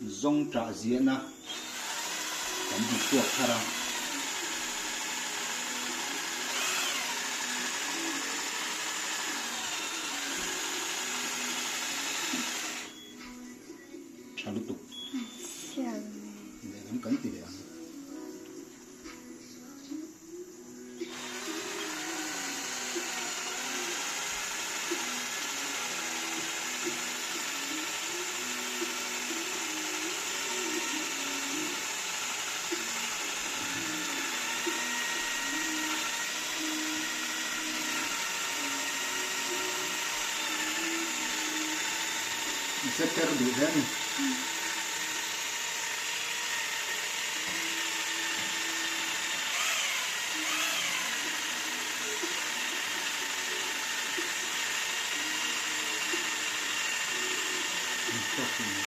Zawngṭah ziahna kan hmu chhuak thar a. Tha lutuk. Lehlam kan ti leh ang. Se per duh hle a ni.